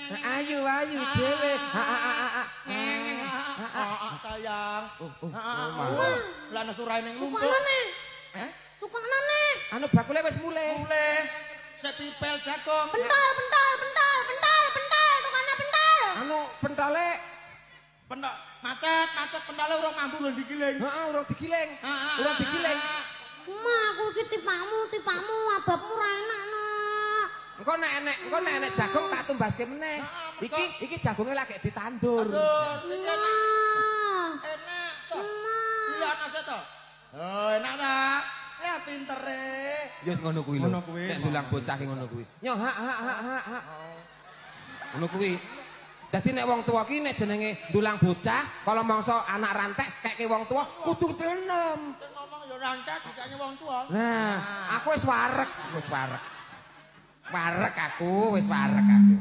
Ayu ayu dhewe. Ha ha ha ha. Sayang. Oh, oh, Lah nesu raine Tukokno nglumpuk. neh. Eh? Tukokno neh. Anu bakule wis mulih. Mulih. Sepipel jagung. Pentol, pentol, pentol, pentol, pentol, tukokno pentol. Anu pentole Pentok macet, macet pentole urung mampu lho digiling. Heeh, urung digiling. Urung digiling. Ma, aku iki tipamu, tipamu, ababmu ra enak no. Engko nek enek jagung tak tumbaske meneh. Iki iki jagunge lagi ditandur. Aduh, iki enak. Ma. Enak to. Ma. Iya ana sik to. Oh, enak ta? Ya pintere. Ya wis ngono kuwi lho. Ngono kuwi. Nek ndulang bocah ki ngono kuwi. Nyo hak hak hak hak hak. Ngono kuwi. Dadi nek wong tuwa ki nek jenenge ndulang bocah, kalau mangsa anak rantek keke wong tuwa kudu telenem. Sing ngomong ya rantek dikane wong tuwa. Nah, aku wis wareg, wis wareg. Wareg aku, wis wareg aku.